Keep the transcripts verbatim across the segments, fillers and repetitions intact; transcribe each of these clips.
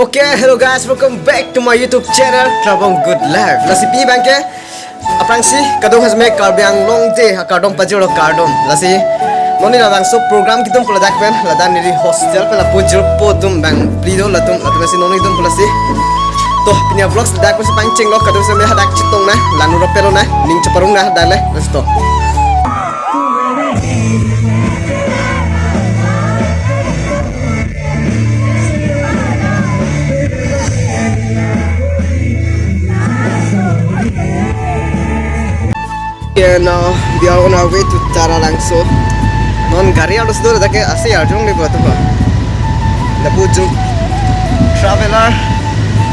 Okay, hello guys, welcome back to my YouTube channel, Trabong Good Life. Lasi pini abangke, aphrangsi kadokave Karbi Anglong Day akardom pajirlo, kardom. Lasi non neli labangso program kedun pu ladak pen, ladak neli hostel pen lapu jirpo atum bang phli do latum, latum si non neli dun pu lasi. To, pini avlogs ladak pensi pangchenglo, kadokave hadak chetong nang, la non ro pelo nang, ning cheparong nang hadak le, lasi to. And uh, we are on our way to Taralangso. Non gari along si do, ladak ke asi arjong ni buat apa. Lapu jung traveler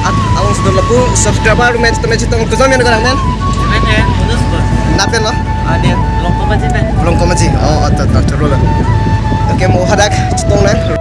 at along si do, lapu subscriber men chetong, chetong, kusam yang kadang men. Amen ya, bonus bos. Napen lo? Ada, Longkomaji pen. Longkomaji. Oh, ato, ato, choro lo. Okay, mo hadak chetong nang.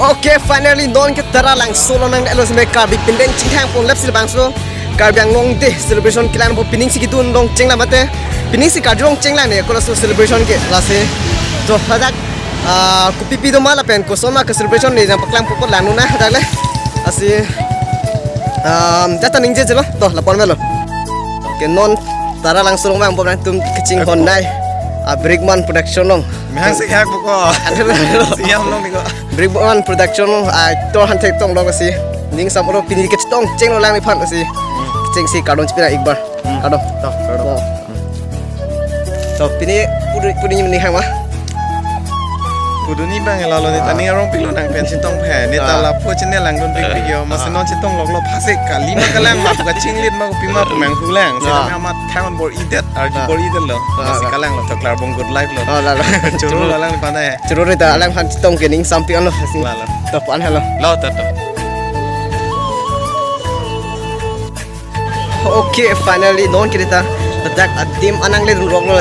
Okay, finally, non ke Taralangso along nanglelo, seme Karbi pindeng chingthang pon lap si labangso Karbi Anglong Day celebration kelang po, pining si kedun along chenglang mate, pining si karjong chenglang ne, kolaso celebration ke lasi. To, hadak, ah, kopi pi do ma lapen koson ma ke celebration ne jang paklang pupo, la non nang hadak le. Asi, um, jata ningje jelo, to, la pon melo. Okay, non Taralangso along abang po nangtum kachinghon nai, ah, Brickman Production along. Mehang si hak buko. Aduh. Siam along niko. Brickman Production along, ah, actor han thektong lo lasi. Ning sam oro pini kachetong chenglo lang nephan lasi. Chengsi kardom chepi nang ek bar. Hmm. Kardom. To, kardom. To. To, pini pudun, pudun ni hang ma? Pudun ni abang lalo ne, ah, tani arong pilo nang pen chetong phe. Ne ta, ah, lapu channel langdun pik pik yo. Masi, ah, non chetong lok lo phasik kali ma kalang ma, buka chinglit ma kopi ma pemang hulang. Sita, ah, ma thangon bor idet, arju, ah, bor idet lo. Ah, masi, ah, kalang lo, to Trabong Good Life lo. Oh, la, la. Choro lo alang nephan eh. Choro lo ta alangphan chetong ke ning sampik anlo. Lalo. To pan halo. Lo, to, to. Okay, finally, non ke ta ladak adim anang le rok lo.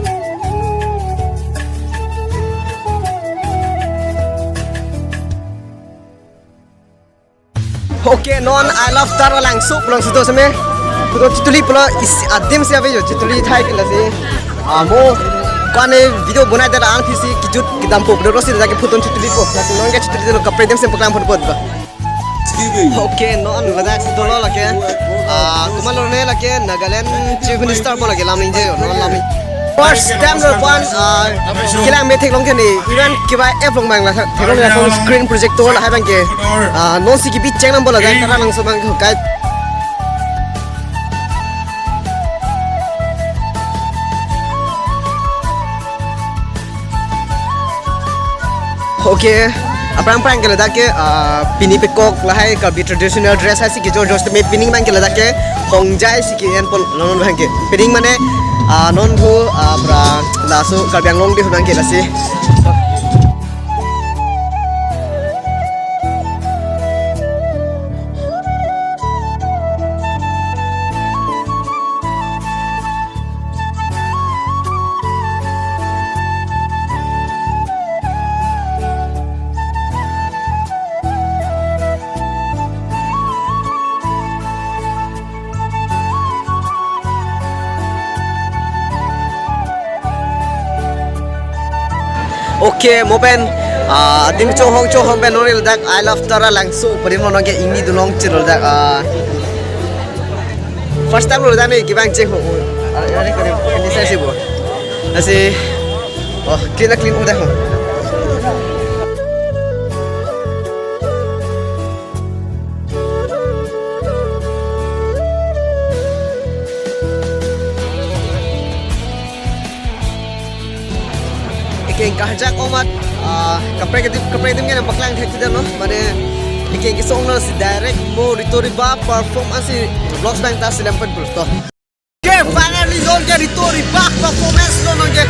Okay, non I love Taralangso pulang situ seme. Puto chituli pulo is adim si ave yo, chituli thai ke lasi. Amo kane video bonai dada an phisi kijut kedam po, puto rosi dada ke puton chituli po. Lasi non ke chituli lo kapre dem sem paklang po po ba. Okay, non ladak si dolo lake. Ah, komatlo ne lake Nagaland Chief Minister po lake lam ningje yo, non lam. First time lo pan, ah, kelang methek along ke ne, even kiba app along abang la, theklong la phone screen projector lahai abang ke. Ah, non si kebi cheng nang bola dan Taralangso abang ke hukai. Okay, aphrang aphrang ke ladak ke, ah, pini pekok lahai Karbi traditional dress hai si kejor jor sitame pining abang ke ladak ke hongjai si ke-en pon non abang ke. Pining mane, ah, non thu, ah, pra laso Karbi Anglong Day abang ke lasi. Okay, mo pen, ah, adim chohong chohong pen non neli ladak I love Taralangso pu adim along ke ingni dun long chelo ladak, ah, first time lo ladak ne kevang cheng ho. Ah, ini kali ini saya sih, Bu. Lasi, oh, clean na clean udah ho. Eke kahjak omat, ah, kaprek adim, kaprek adim ngen paklang thek tidak lo, mane eke kesong lo si direct mo Rito Riba perform ansi vlogs abang ta si lempet bro to. Okay, finally non ke Rito Riba performance lo non ke.